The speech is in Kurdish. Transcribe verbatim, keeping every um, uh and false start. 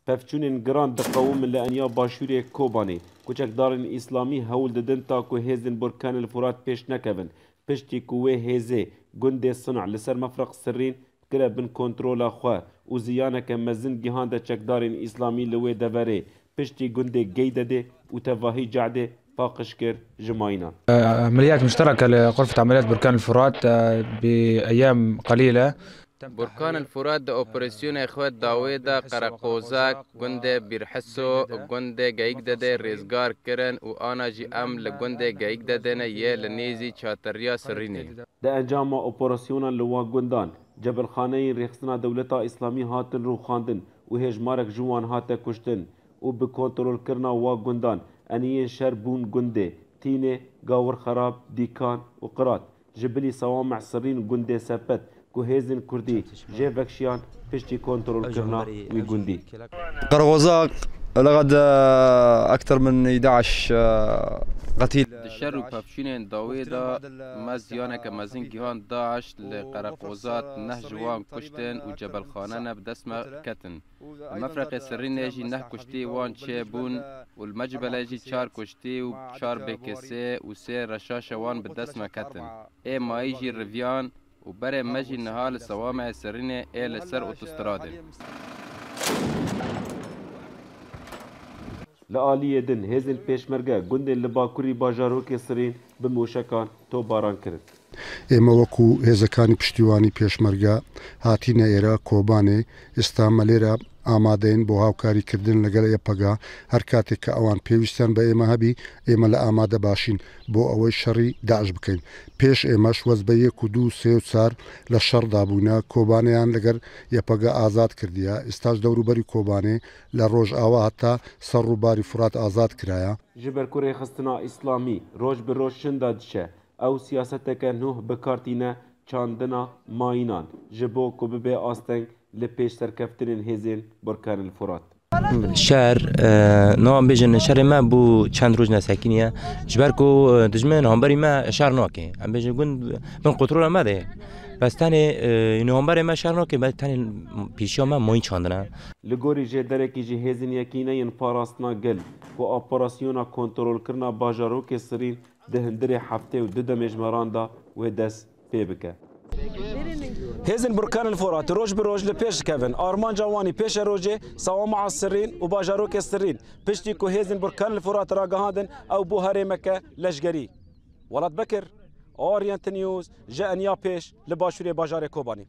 Pevçûnên giran diqewimin li enya başûrê Kobanê ku çekdarên îslamî hewl didin ta ku hêzên Burkan el Furat pêş nekevin. Piştî ku wê hêzê gundê Sina li ser Mefreq Sirrîn kire bin kontrola xwe û ziyaneke mezin gihande çekdarên îslamî li wê deverê, piştî gundê Geydedê û tevahî Cehdê paqij kir ji mayînan. عمليات مشتركة لغرفة عمليات بركان الفرات بأيام قليلة. Burkan el Furat di operasyonê xwe dawê de Qereqozak, gundê Bîrhiso, gundê Geyikdedê rêzgar kirin û ana jî em li gundê Geyikdedê ne yê li nêzî çateriya Sirrînê. Di encama operasyona li wa gundan, cebilxaneyên rêxistina dewleta Îslamî hatin rûxandin û hêjmarek ji wan hate kuştin û bi kontrolkirina wa gundan eniyên şer bûn gundê Tînê, Gawir Xerab, Dîkan û Qirat. Ji bilî Sawameh Sirrîn gundê Sepet ku hêzên Kurdî jê vekşiyan piştî kontrolkirina wî gundî. قرغوزاق لقد أكثر من أحد عشر قتيل. Di şer û pevçûnên dawê de me ziyaneke mezin gihand DAIŞ li Qereqozat neh ji wan kuştin û cebelxane ne bi dest me ketin. Li Mefreqê Sirrînê jî neh kuştî wan çêbûn û li Mecbelê jî çar kuştî û çar bêkesê û sê reşaşe wan bi dest me ketin. Ê mayî jî riviyan û berê me jî niha li Sewameyê Sirrînê ê li ser otostradê. Li aliyê din hêzên pêşmerge gundên li bakurî bajarokê Sirîn bi mûşekan topbaran kirin. ئێمە وەکو هێزەکانی پشتیوانی پێشمەرگە هاتینە ئێرە کۆبانێ، ئێستا مە لێرە ئامادەین بۆ هاوکاریکردن لەگەڵ یەپەگا. هەر کاتێک کە ئەوان پێویستیان بە ئێمە هەبی، ئێمە لە ئامادە باشین بۆ ئەوەی شەڕی داعش بکەین. پێش ئێمەش وەز بە یەک و دوو، سێ و چار لە شەڕدا بووینە، کۆبانێیان لەگەر یەپەگە ئازاد کردیە. ئێستاش دەوروبەری کۆبانێ لە ڕۆژئاوا هەتا سەر ڕووباری فرات ئازاد کرایە. Ji ber ku rêxistina îslamî roj bi roj şinda diçe, ew siyaseteke nûh bi kar tîne çandina mayînan ji bo ku bibe asteng li pêş serkeftinên hêzên Burkan el Furat. Şer, e, no em bêjin şerê me bû çend roj nesekiniye. Ji ber ku, e, dijmin hemberî me şer nake. Em bêjin gund bin kontrola me de. Bes tenê, e, hemberê me şer nake, bes tenê pêşiya me mayîn çandine. Li gorî jêderekî ji hêzên Yekîneyên Parastina Gel ku operasyona kontrolkirina bajarokê Sirîn di hundirê heftê û du demê ji me re da wê dest pê bike. Hêzên Burkan el Furat roj bi roj li pêş dikevin. Armanca wan î pêşerojê Sawama'a Sirrîn û bajarokê Sirrîn. Piştî ku hêzên Burkan el Furat ragihandin, ew bû herêmeke leşgerî. Welat Bekir, Oriental News, ji enya pêş li başûrê bajarê Kobanê.